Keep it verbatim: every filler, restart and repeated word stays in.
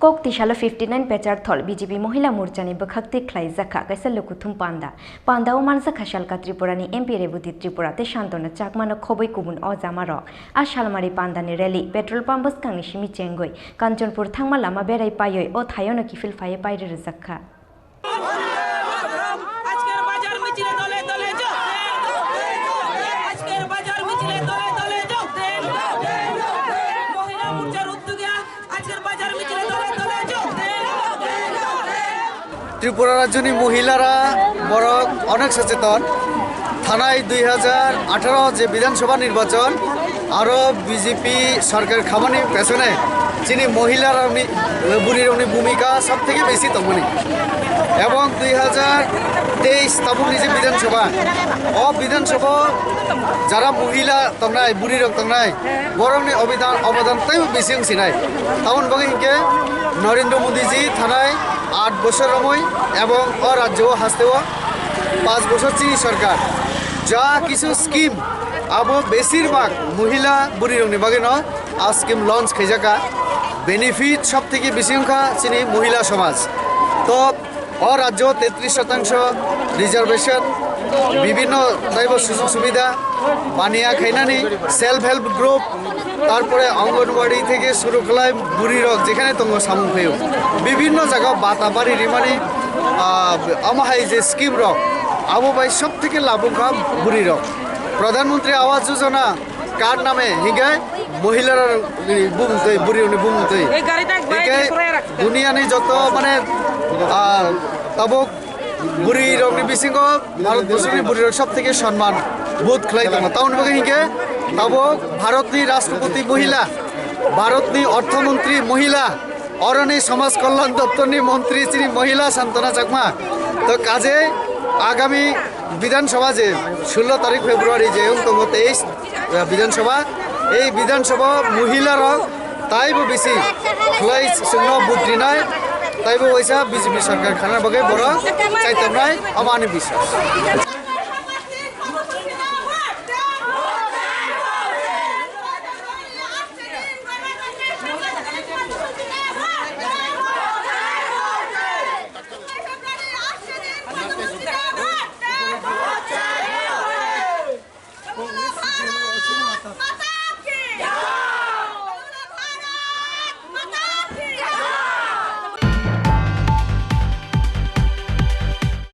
Kok tisalo fifty nine pechar thol B J P Mohila Morchani bwkhak twi khlaijak kha kaisa lukuthum panda. Panda o manjak kha salka Tripurani M P Reboti Tripura tei Santona Chakmano khobwi kubun o jamarok. A salmari pandani rally petrol pump bwskangni simi chengwi Kanchanpur thangma lama berai paiwi o thaiono kiphil phaiwi pairi rwjak kha. আজকের বাজার মিছিলে দলে দলে যোগ দেন। আজকের বাজার মিছিলে দলে দলে যোগ দেন। মহিলা মোর্চার উদ্যোগে আজকের বাজার মিছিলে দলে দলে যোগ দেন। Tripura rajyoni mohilara borok onek socheton. Thanai dui hajar atharo je Bidhan Sabha nirbachon, aro B J P sorkar khamani pesone chini mohilarokni, burirokni bhumika sob theke besi tongmani. Ebong dui hajar teis tabukni je Bidhan Sabha, o Bidhan Sabha jara mohila tongnai, burirok tongnai, borokni obidan, obodan teibo bisi wngsinai. Tamoni bagwi hinkhe Narendra Modi ji thanai aat bosor romwi ebong o rajyo o hasteo panch bosor chini sorkar ja kisu scheme abo besir bhag mohila burirokni bagwino a scheme launch khaijaka. Benefit sob theke bisi wngkha chini mohila somaj. To o rajyo tetris shatangsho reservation, bibhinno taibo sujog subida, baniya khainani, self help group, tarpore Anganwadi theke suru khlai burirok jekhane tongo samung phaio. Bibhinno jaga bata bari rimani, ah, omo hai je scheme rok, abo bai sob theke labh wngkha burirok. Pradhan Mantri Awas Yojana card name hinkhe mohila rokni bumung twi, buri rokni bumung twi. Ei gari tak bai hinkhe di surai rak. Duniani joto mane, ah, tabuk buri rokni bisingo Bharat borsoni buri rok sob theke sonman bodh khlai tongo. Tamoni bagwi hinkhe tabuk Bharatni Rashtrapati mohila, Bharatni Ortho Mantri mohila, Oroni Samaj Kalyan Doptorni Montri chini Mohila Santana Chakma. To kaje agami Bidhan Sabha je sullo tarik February je wng tongo teis, eh, Bidhan Sabha. Ei Bidhan Sabha mohila rok taibo bisi khlai chwngno vote rinai, taibo waisa B J P sarkar khana bagwi borok chaitongnai, omo ani biswas.